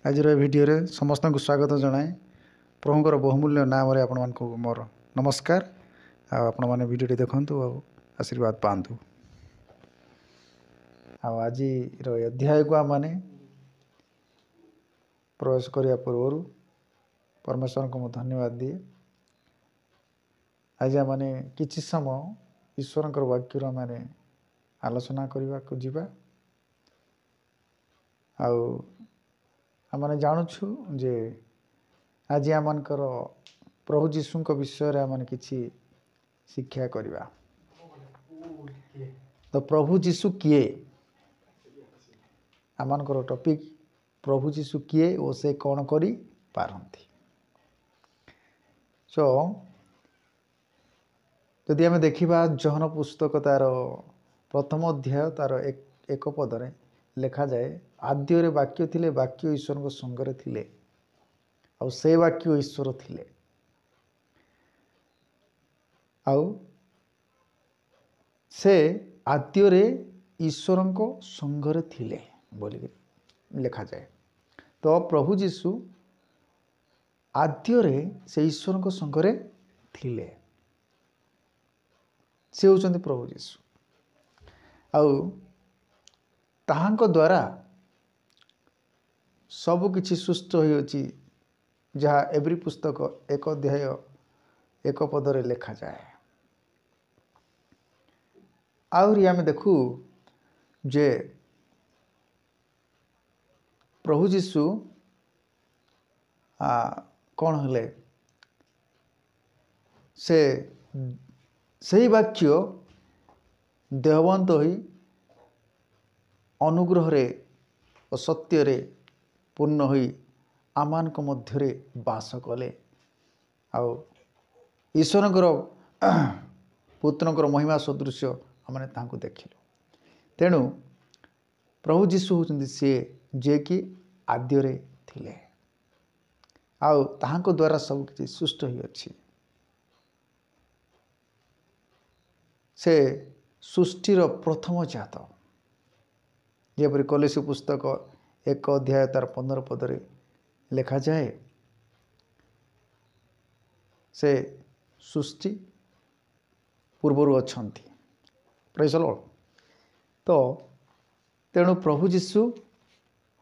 ଆଜିର ଏ ଭିଡ଼ିଓରେ ସମସ୍ତଙ୍କୁ ସ୍ୱାଗତ ଜଣାଏ। ପ୍ରଭୁଙ୍କର ବହୁମୂଲ୍ୟ ନାମରେ ଆପଣମାନଙ୍କୁ ମୋର ନମସ୍କାର। ଆଉ ଆପଣମାନେ ଭିଡ଼ିଓଟି ଦେଖନ୍ତୁ ଆଉ ଆଶୀର୍ବାଦ ପାଆନ୍ତୁ। ଆଉ ଆଜିର ଏ ଅଧ୍ୟାୟକୁ ଆମମାନେ ପ୍ରବେଶ କରିବା ପୂର୍ବରୁ ପରମେଶ୍ୱରଙ୍କୁ ମୁଁ ଧନ୍ୟବାଦ ଦିଏ। ଆଜି ଆମମାନେ କିଛି ସମୟ ଈଶ୍ୱରଙ୍କର ବାକ୍ୟରୁ ଆମମାନେ ଆଲୋଚନା କରିବାକୁ ଯିବା। ଆଉ ଆମମାନେ ଜାଣୁଛୁ ଯେ ଆଜି ଆମମାନଙ୍କର ପ୍ରଭୁ ଯୀଶୁଙ୍କ ବିଷୟରେ ଆମମାନେ କିଛି ଶିକ୍ଷା କରିବା। ତ ପ୍ରଭୁ ଯୀଶୁ କିଏ? ଆମମାନଙ୍କର ଟପିକ୍ ପ୍ରଭୁ ଯୀଶୁ କିଏ ଓ ସେ କ'ଣ କରିପାରନ୍ତି। ସୋ ଯଦି ଆମେ ଦେଖିବା ଯୋହନ ପୁସ୍ତକ ତାର ପ୍ରଥମ ଅଧ୍ୟାୟ ତାର ଏକ ପଦରେ ଲେଖାଯାଏ, ଆଦ୍ୟରେ ବାକ୍ୟ ଥିଲେ, ବାକ୍ୟ ଈଶ୍ୱରଙ୍କ ସଙ୍ଗରେ ଥିଲେ, ଆଉ ସେ ବାକ୍ୟ ଈଶ୍ୱର ଥିଲେ। ଆଉ ସେ ଆଦ୍ୟରେ ଈଶ୍ୱରଙ୍କ ସଙ୍ଗରେ ଥିଲେ ବୋଲିକି ଲେଖାଯାଏ। ତ ପ୍ରଭୁ ଯୀଶୁ ଆଦ୍ୟରେ ସେ ଈଶ୍ୱରଙ୍କ ସଙ୍ଗରେ ଥିଲେ। ସେ ହେଉଛନ୍ତି ପ୍ରଭୁ ଯୀଶୁ। ଆଉ ତାହାଙ୍କ ଦ୍ୱାରା ସବୁକିଛି ସୁସ୍ଥ ହୋଇଅଛି, ଯାହା ଏବ୍ରୀ ପୁସ୍ତକ 1 ଅଧ୍ୟାୟ 1 ପଦରେ ଲେଖାଯାଏ। ଆହୁରି ଆମେ ଦେଖୁ ଯେ ପ୍ରଭୁ ଯୀଶୁ କ'ଣ ହେଲେ, ସେ ସେହି ବାକ୍ୟ ଦେହବନ୍ତ ହୋଇ ଅନୁଗ୍ରହରେ ଓ ସତ୍ୟରେ ପୂର୍ଣ୍ଣ ହୋଇ ଆମମାନଙ୍କ ମଧ୍ୟରେ ବାସ କଲେ। ଆଉ ଈଶ୍ୱରଙ୍କର ପୁତ୍ରଙ୍କର ମହିମା ସଦୃଶ୍ୟ ଆମେ ତାଙ୍କୁ ଦେଖିଲୁ। ତେଣୁ ପ୍ରଭୁ ଯୀଶୁ ହେଉଛନ୍ତି ସିଏ ଯିଏକି ଆଦ୍ୟରେ ଥିଲେ, ଆଉ ତାହାଙ୍କ ଦ୍ୱାରା ସବୁକିଛି ସୃଷ୍ଟ ହୋଇଅଛି। ସେ ସୃଷ୍ଟିର ପ୍ରଥମ ଜାତ, ଯେପରି କଲସୀ ପୁସ୍ତକ 1 ଅଧ୍ୟାୟ ତାର 15 ପଦରେ ଲେଖାଯାଏ, ସେ ସୃଷ୍ଟି ପୂର୍ବରୁ ଅଛନ୍ତି। Praise the Lord. ତ ତେଣୁ ପ୍ରଭୁ ଯୀଶୁ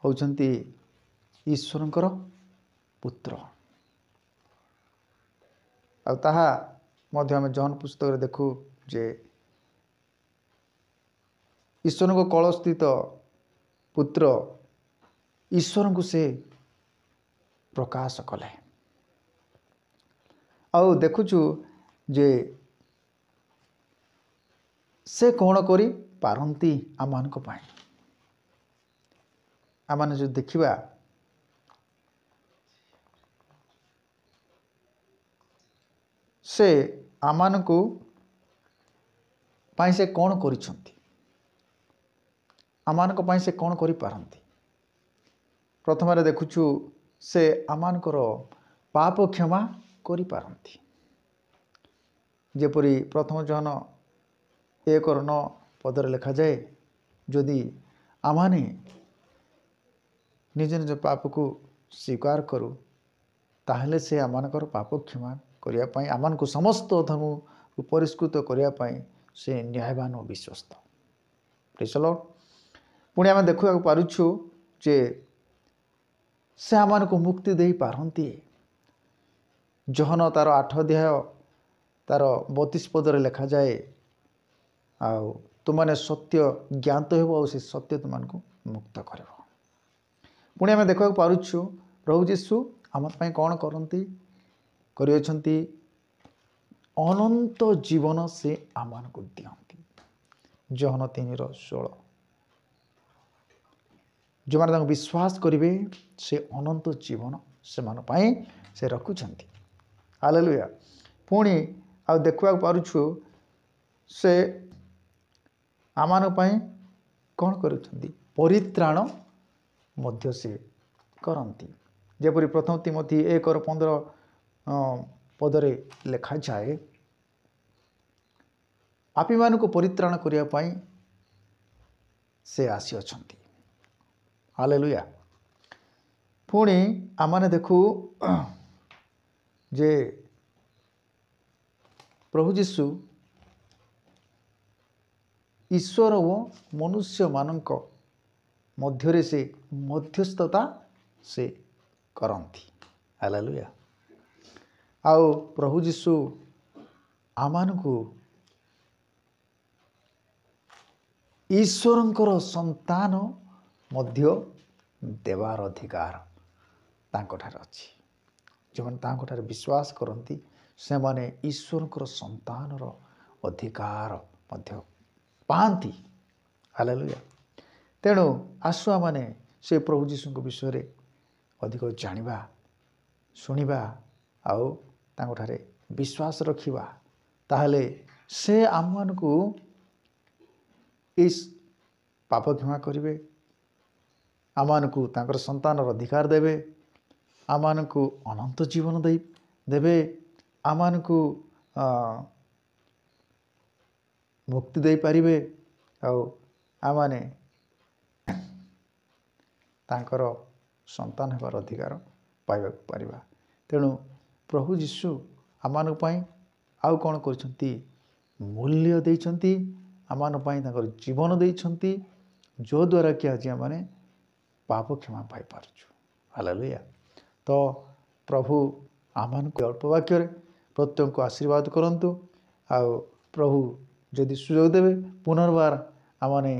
ହେଉଛନ୍ତି ଈଶ୍ୱରଙ୍କର ପୁତ୍ର। ଆଉ ତାହା ମଧ୍ୟ ଆମେ ଯୋହନ ପୁସ୍ତକରେ ଦେଖୁ ଯେ ଈଶ୍ୱରଙ୍କ କଳସ୍ଥିତ ପୁତ୍ର ଈଶ୍ୱରଙ୍କୁ ସେ ପ୍ରକାଶ କଲେ। ଆଉ ଦେଖୁଛୁ ଯେ ସେ କ'ଣ କରିପାରନ୍ତି ଆମମାନଙ୍କ ପାଇଁ। ଆମମାନେ ଯଦି ଦେଖିବା ସେ ଆମମାନଙ୍କୁ ପାଇଁ ସେ କ'ଣ କରିଛନ୍ତି, ଆମମାନଙ୍କ ପାଇଁ ସେ କ'ଣ କରିପାରନ୍ତି। ପ୍ରଥମରେ ଦେଖୁଛୁ ସେ ଆମମାନଙ୍କର ପାପ କ୍ଷମା କରିପାରନ୍ତି। ଯେପରି ପ୍ରଥମ ଯୋହନ 1:9 ପଦରେ ଲେଖାଯାଏ, ଯଦି ଆମମାନେ ନିଜ ନିଜ ପାପକୁ ସ୍ୱୀକାର କରୁ ତାହେଲେ ସେ ଆମମାନଙ୍କର ପାପ କ୍ଷମା କରିବା ପାଇଁ, ଆମମାନଙ୍କୁ ସମସ୍ତ ଅଧର୍ମରୁ ପରିଷ୍କୃତ କରିବା ପାଇଁ ସେ ନ୍ୟାୟବାନ ଓ ବିଶ୍ୱସ୍ତ। Praise the Lord. ପୁଣି ଆମେ ଦେଖିବାକୁ ପାରୁଛୁ ଯେ ସେ ଆମମାନଙ୍କୁ ମୁକ୍ତି ଦେଇପାରନ୍ତି। ଯୋହନ ତାର 8 ଅଧ୍ୟାୟ ତାର 32 ପଦରେ ଲେଖାଯାଏ, ଆଉ ତୁମମାନେ ସତ୍ୟ ଜ୍ଞାତ ହେବ ଆଉ ସେ ସତ୍ୟ ତୁମମାନଙ୍କୁ ମୁକ୍ତ କରିବ। ପୁଣି ଆମେ ଦେଖିବାକୁ ପାରୁଛୁ ପ୍ରଭୁ ଯୀଶୁ ଆମ ପାଇଁ କ'ଣ କରନ୍ତି, କରିଅଛନ୍ତି। ଅନନ୍ତ ଜୀବନ ସେ ଆମମାନଙ୍କୁ ଦିଅନ୍ତି। ଯୋହନ 3:16। ଯେଉଁମାନେ ତାଙ୍କୁ ବିଶ୍ୱାସ କରିବେ ସେ ଅନନ୍ତ ଜୀବନ ସେମାନଙ୍କ ପାଇଁ ସେ ରଖୁଛନ୍ତି। ହାଲେଲୁୟା। ପୁଣି ଆଉ ଦେଖିବାକୁ ପାରୁଛୁ ସେ ଆମମାନଙ୍କ ପାଇଁ କ'ଣ କରୁଛନ୍ତି, ପରିତ୍ରାଣ ମଧ୍ୟ ସେ କରନ୍ତି। ଯେପରି ପ୍ରଥମ ତୀମଥି 1:15 ପଦରେ ଲେଖାଯାଏ, ପାପୀମାନଙ୍କୁ ପରିତ୍ରାଣ କରିବା ପାଇଁ ସେ ଆସିଅଛନ୍ତି। ହାଲେଲୁୟା। ତ ପୁଣି ଆମମାନେ ଦେଖୁ ଯେ ପ୍ରଭୁ ଯୀଶୁ ଈଶ୍ୱର ଓ ମନୁଷ୍ୟମାନଙ୍କ ମଧ୍ୟରେ ସେ ମଧ୍ୟସ୍ଥତା ସେ କରନ୍ତି। ହାଲେଲୁୟା। ଆଉ ପ୍ରଭୁ ଯୀଶୁ ଆମମାନଙ୍କୁ ଈଶ୍ୱରଙ୍କର ସନ୍ତାନ ମଧ୍ୟ ଦେବାର ଅଧିକାର ତାଙ୍କଠାରେ ଅଛି। ଯେଉଁମାନେ ତାଙ୍କଠାରେ ବିଶ୍ୱାସ କରନ୍ତି ସେମାନେ ଈଶ୍ୱରଙ୍କର ସନ୍ତାନର ଅଧିକାର ମଧ୍ୟ ପାଆନ୍ତି। ହାଲେଲୁୟା। ତେଣୁ ଆସୁ ଆମମାନେ ସେ ପ୍ରଭୁ ଯୀଶୁଙ୍କ ବିଷୟରେ ଅଧିକ ଜାଣିବା, ଶୁଣିବା ଆଉ ତାଙ୍କଠାରେ ବିଶ୍ୱାସ ରଖିବା। ତାହେଲେ ସେ ଆମମାନଙ୍କୁ ଏଇ ପାପ କ୍ଷମା କରିବେ, ଆମମାନଙ୍କୁ ତାଙ୍କର ସନ୍ତାନର ଅଧିକାର ଦେବେ, ଆମମାନଙ୍କୁ ଅନନ୍ତ ଜୀବନ ଦେବେ, ଆମମାନଙ୍କୁ ମୁକ୍ତି ଦେଇପାରିବେ ଆଉ ଆମମାନେ ତାଙ୍କର ସନ୍ତାନ ହେବାର ଅଧିକାର ପାଇବାକୁ ପାରିବା। ତେଣୁ ପ୍ରଭୁ ଯୀଶୁ ଆମମାନଙ୍କ ପାଇଁ ଆଉ କ'ଣ କରିଛନ୍ତି? ମୂଲ୍ୟ ଦେଇଛନ୍ତି, ଆମମାନଙ୍କ ପାଇଁ ତାଙ୍କର ଜୀବନ ଦେଇଛନ୍ତି, ଯଦ୍ୱାରା କି ଆଜି ଆମମାନେ ପାପ କ୍ଷମା ପାଇପାରୁଛୁ। ହାଲେଲୁୟା। ତ ପ୍ରଭୁ ଆମମାନଙ୍କୁ ଅଳ୍ପ ବାକ୍ୟରେ ପ୍ରତ୍ୟେକଙ୍କୁ ଆଶୀର୍ବାଦ କରନ୍ତୁ। ଆଉ ପ୍ରଭୁ ଯଦି ସୁଯୋଗ ଦେବେ ପୁନର୍ବାର ଆମମାନେ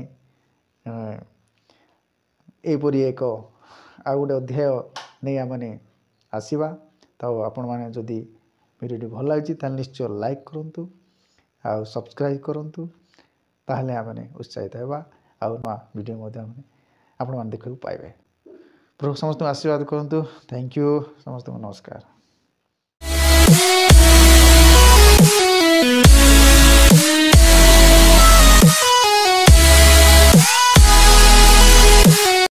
ଏହିପରି ଏକ ଆଉ ଗୋଟେ ଅଧ୍ୟାୟ ନେଇ ଆମମାନେ ଆସିବା। ତ ଆପଣମାନେ ଯଦି ଭିଡ଼ିଓଟି ଭଲ ଲାଗିଛି ତାହେଲେ ନିଶ୍ଚୟ ଲାଇକ୍ କରନ୍ତୁ ଆଉ ସବସ୍କ୍ରାଇବ୍ କରନ୍ତୁ, ତାହେଲେ ଆମମାନେ ଉତ୍ସାହିତ ହେବା ଆଉ ନୂଆ ଭିଡ଼ିଓ ମଧ୍ୟ ଆମେ ଆପଣମାନେ ଦେଖିବାକୁ ପାଇବେ। ପ୍ରଭୁ ସମସ୍ତଙ୍କୁ ଆଶୀର୍ବାଦ କରନ୍ତୁ। Thank you. ସମସ୍ତଙ୍କୁ ନମସ୍କାର।